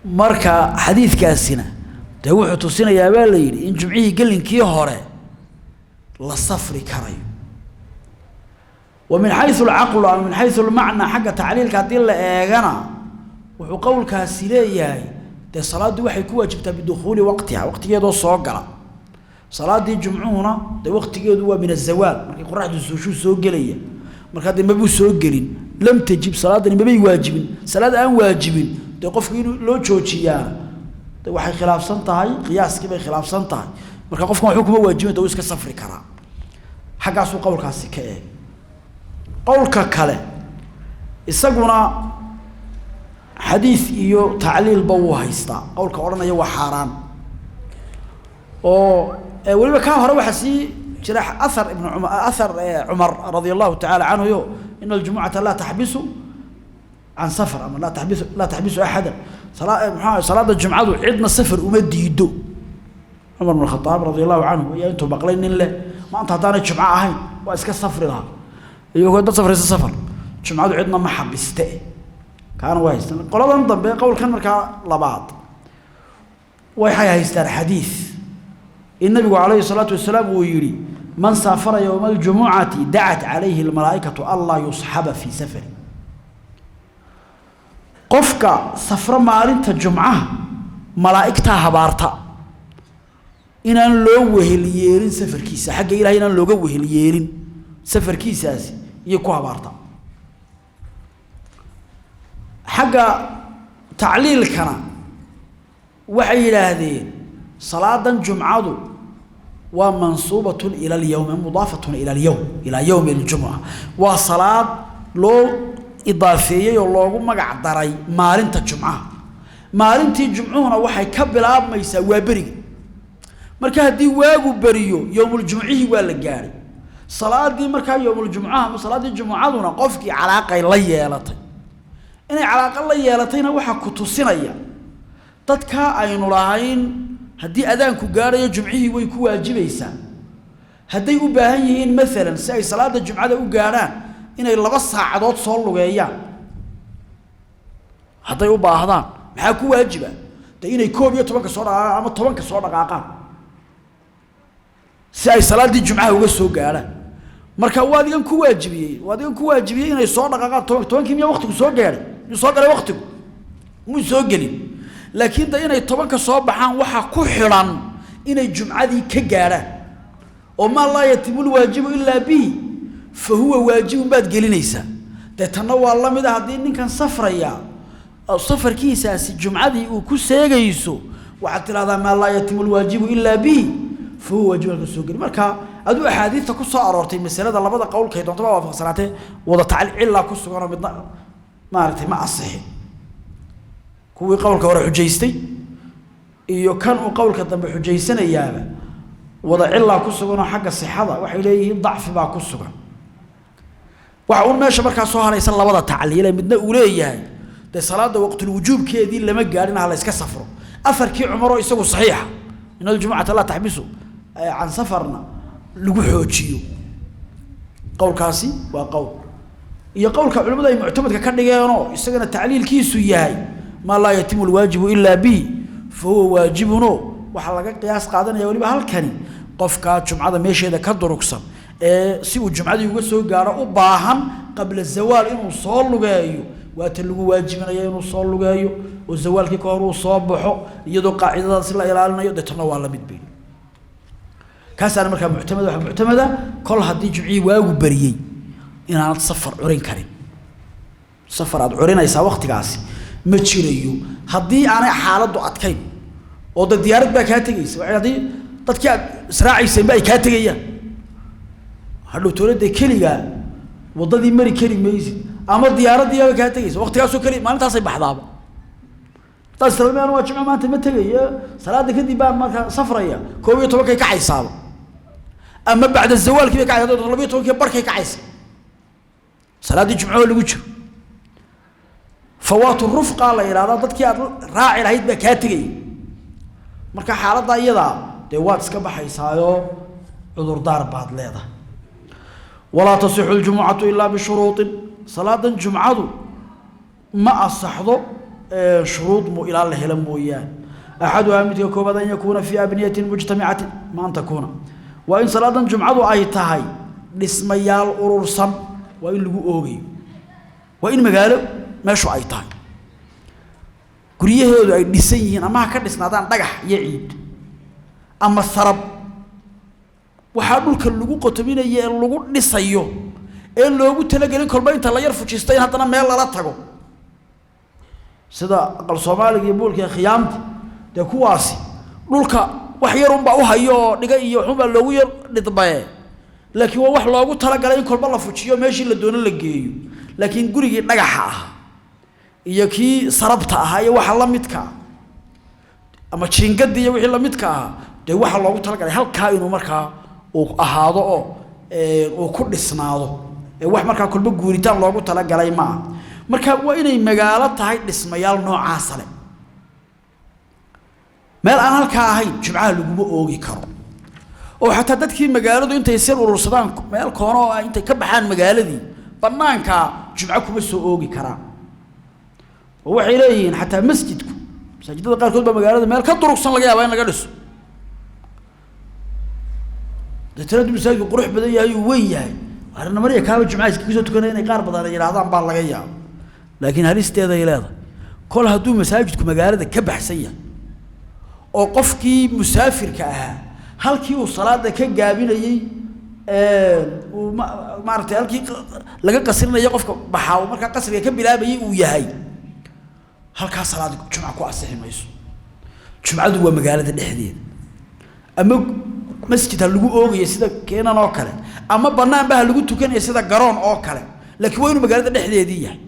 Marka xadiidkaasina dee wuxuu tusinayaa baa la yidhi in jumcihii gelinkii hore la safri karayo. Wa min xayu alcaqlu ama min xayu almacnaa, xagga tacliilka haddii la eegana, wuxuu qowlkaasi leeyahay dee salaaddu waxay ku waajibtaa bidukhuuli waqtiha, waqtigeedoo soo gala. Salaaddii jumcuhuna dee waqtigeedu waa min azawaal, markay qoraxdu suushuu soo gelaya. Markaa dee mabuu soo gelin, lam tajib salaaddani, mabay waajibin. Salaad aan waajibin dee qofku inuu loo joojiyaana de waxay khilaafsan tahay qiyaaskii bay khilaafsan tahay. Marka qofkan waxba kuma waajibin, de wuu iska safri karaa. Xaggaasuu qowlkaasi ka eeg. Qowlka kale isaguna xadiis iyo tacliilba wuu haystaa. Qowlka odhanaya waa xaaraan oo weliba kaa hore waxaa sii jira ahar ibnu cumar, ahar Cumar radia allahu tacaala canhu, yo ina aljumucata laa taxbisu can safar ama laa taxbisu axada, muxuu salaada jumcadu cidna safar uma diido. Cumar bn Khadaab radia allahu canhu ayaa intuu maqlay nin leh maanta haddaanay jumco ahayn waa iska safri lahaa, iyagoo dad safraysa safar, jumcadu cidna ma xabiste, kaana waa haystaan. Qoladan dambe qowlkan markaa labaad waxay haystaan xadiis in nabigu calayhi salaatu wasalaam uu yidhi man saafara yowma aljumucati dacat calayhi almalaa'ikatu anlaa yusxaba fii safari. Qofka safro maalinta jumcaha malaa'igtaa habaarta inaan loo wehel yeelin safarkiisa, xagga Ilahay inaan looga wehel yeelin safarkiisaasi iyo ku habaarta. Xagga tacliilkana waxay yidhaahdeen salaadan jumcadu waa mansuubatun ila alyawm, mudaafatun ila alyawm, ilaa yowmi aljumca, waa salaad loo idaafeeyey oo loogu magac daray maalinta jumcaha. Maalintii jumcuhuna waxay ka bilaabmaysaa waa beriga. Marka haddii waagu beriyo yowmuljumcihii waa la gaadhay salaadii. Markaa yowmuljumcaha ama salaaddii jumucaduna qofkii calaaqay la yeelatay. Inay calaaqa la yeelatayna waxaa ku tusinaya dadkaa aynu lahayn haddii adaanku gaadhayo jumcihii way ku waajibaysaa, hadday u baahan yihiin maalan si ay salaada jumcada u gaadhaan inay 2 saacadood soo lugeeyaan, hadday u baahdaan maxaa ku waajiba? De inay 11-ka soo dhaqaaqaan ama 10-ka soo dhaqaaqaan si ay salaaddii jumcaha uga soo gaadhaan. Marka waa adigan ku waajibiyey, waa adigan ku waajibiyey inay soo dhaqaaqaan 10-kii. Miyaa waqtigu soo gaadhay? Miyuu soo galay waqtigu? Muu soo gelin. Laakiin de inay 10-ka soo baxaan waxaa ku xidhan inay jumcadii ka gaadhaan, oo maa laa yatimu lwaajibu ilaa bihi fa huwa waajibun baad gelinaysaa. Dee tanna waa la mid a, haddii ninkan safraya safarkiisaasi jumcadii uu ku seegayso, waxaad tidhahdaa maa laa yatimu lwaajibu ilaa bihi fa huwa waajib, halka soo geli. Marka aduu axaadiidta ku soo aroortay masalada labada qowlkay doontaba waafaqsanaatee wada tacliil cilaa ku suganoo midna maaragtay ma asixin. Kuwii qowlka hore xujaystay iyo kan uu qowlka dambe xujaysanayaaba wada cilaa ku suganoo xagga sixada waxay leeyihiin dacfi baa ku sugan. Waxa uun meesha markaa soo haraysa labada tacliile, midna uu leeyahay dee salaada waqtulwujuubkeedii lama gaadhin ha la iska safro, afarkii Cumaroo isagu saxiixa in aljumucata laa taxbisu can safarna lagu xoojiyo. Qowlkaasi waa qowl, iyo qowlka culimadu ay muctamadka ka dhigeenoo isagana tacliilkiisu yahay maa laa yatimu alwaajibu ilaa bihi fa huwa waajibuno. Waxaa laga qiyaas qaadanaya weliba halkani qofkaa jumcada meesheeda ka durugsan ee si uu jumcadii uga soo gaaro u baahan Qabla zawaal inuu soo lugeeyo waa ta lagu waajibinaya, inuu soo lugeeyo oo zawaalkii ka hor uu soo baxo, iyadoo qaacidadaasi la ilaalinayo. Deetana waa la mid bay kaasaana markaa muctamada. Waxaa muctamada kol haddii jumcihii waagu bariyey inaanad safar curin karin. Safar aad curinaysaa waktigaasi ma jirayo haddii aanay xaaladdu adkayn oo de diyaarad baa kaa tegaysa. Waxay haddii dadkii aad israacayseenba ay kaa tegayaan, hadhow towladda keligaa waddadii mari kari maysid, ama diyaaraddiiaba kaa tegaysa waktigaasoo keli maalintaasay baxdaaba. Haddaad istirahdo waa jimco maanta ma tegayo, salaada kadib baan markaa safraya, 11-kay kacaysaaba ama bacda zawaalkii bay kacaysa, 12-kii barkay kacaysa salaaddii jimcoo lagu jiro. Fawaatu rufqa la yidhahdaa, dadkii aad raaci lahayd baa kaa tegaya. Marka xaaladda iyadaa dee waad iska baxaysaayoo cudurdaar baad leedahay. Walaa tasixu ljumucatu ilaa bishuruuطin. Salaadan jumcadu ma asaxdo shuruud mu ilaa la helo mooyaane. Axaduhaa, midka koobaad, an yakuuna fii abniyatin mujtamicatin, ma an takuuna, waa in salaadan jumcadu ay tahay dhismayaal urursan waa in lagu oogayo, waa in magaalo meeshu ay tahay, guryaheedu ay dhisan yihiin, ama ha ka dhisnaadaan dhagax iyo ciid ama sarab. Waxaa dhulka lagu qotominayo ee lagu dhisayo ee loogu talagelin kolba inta la yar fujisto in haddana meel lala tago, sida aqal Soomaaliga iyo buulka iyo khiyaamta, dee kuwaasi dhulka wax yar unbaa u hayo oo dhiga iyo waxunbaa loogu yar dhidbaye, laakiin waa wax loogu talagalay in kolba la fujiyo, meeshii la doono la geeyo. Laakiin gurigii dhagaxa ahaa iyo kii sarabta ahaa iyo waxa la midka ah ama jiingadii iyo wixii la midka ahaa, dee waxaa loogu talagalay halkaa inuu markaa uu ahaado oo uu ku dhisnaado, ee wax markaa kolba guuritaan loogu talagalay ma aha. Marka waa inay magaalo tahay dhismayaal noocaasa leh. Meel aan halkaa ahayn jumcaha laguma oogi karo, oo xataa dadkii magaaladu intay sir urursadaan meel koono oo intay ka baxaan magaaladii banaankaa jumco kuma soo oogi karaan. Oo waxay leeyihiin xataa masjidku, masaajidada qaarkood baa magaalada meel ka durugsan laga yaabaa in laga dhiso. Deetana hadduu masaajidku qurux badan yahay uu weyn yahay, arina mariya kaaba jumcaha iskaga soo tukanaya inay qaar badan ay yidhahdaan baa laga yaaba, laakiin halisteeday leedahay. Kol hadduu masaajidku magaalada ka baxsan yahay oo qofkii musaafirka ahaa halkii uu salaada ka gaabinayey uu maaragtay halkii laga qasrinayo qofka baxaa uu markaa qasriga ka bilaabayay uu yahay, halkaa salaad jumca ku asixi mayso. Jumcadu waa magaalada dhexdeeda, ama masjid ha lagu oogayo sida keenan oo kale, ama banaanba ha lagu tukanayo sida garoon oo kale, laakiin waa inuu magaalada dhexdeedii yahay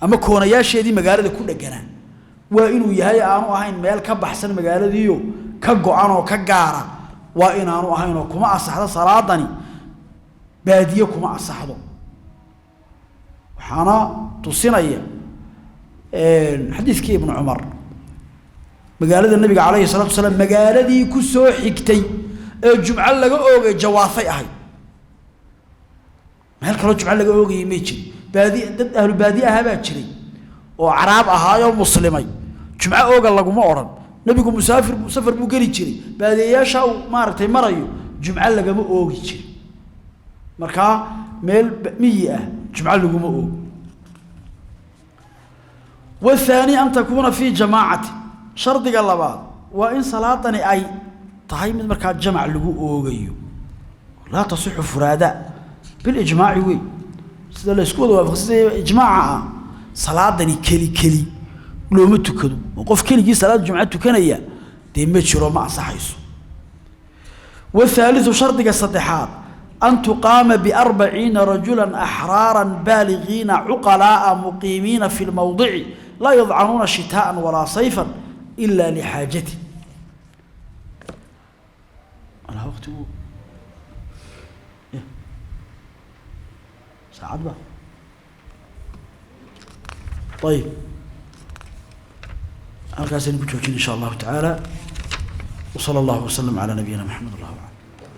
ama koonayaasheedii magaalada ku dheganaa waa inuu yahay, aanu ahayn meel ka baxsan magaaladiiyo ka go-an oo ka gaara waa inaanu ahayn. Oo kuma asaxdo salaadani baadiye, kuma asaxdo. Waxaana tusinaya xadiidkii Ibnu Cumar, magaalada nabiga calayhi salatu wasalaam magaaladii ku soo xigtay ee jumco laga oogay Jawaafay ahayd. Meel kaloo jumco laga oogayay may jirin. Baadi dad ahlu baadiye ahaa baa jiray oo caraab ahaayoo muslimay, jumco ooga laguma odhan. Nabigu musaafir safar buu geli jiray, baadiyeyaasha uu maaragtay marayo jumco lagama oogi jirin. Markaa meel miyi ah jumco laguma oogo. Wathaani an takuuna fii jamaacati. Shardiga labaad waa in salaadani ay tahay mid markaa jamac lagu oogayo. Laa tasixu furaada bilijmaaci wey, sida la isku wada waafaqsanya ijmaaca ah. Salaadani keli keli looma tukado, oo qof keligii salaad jumco tukanaya dee ma jiro, ma ansaxayso. Wathaalithu, shardiga saddexaad, an tuqaama biarbaciina rajula axraara baaligiina cuqalaa'a muqiimiina fi lmowdici laa yadcanuuna shitaa'an walaa sayfan ila lixaajati. Waqtigu saacad ba ayib, halkaasaynu ku joojin in sha allahu tacaala. Wsala allahu wasalam calaa nabiyina Maxamed, allahu aclam.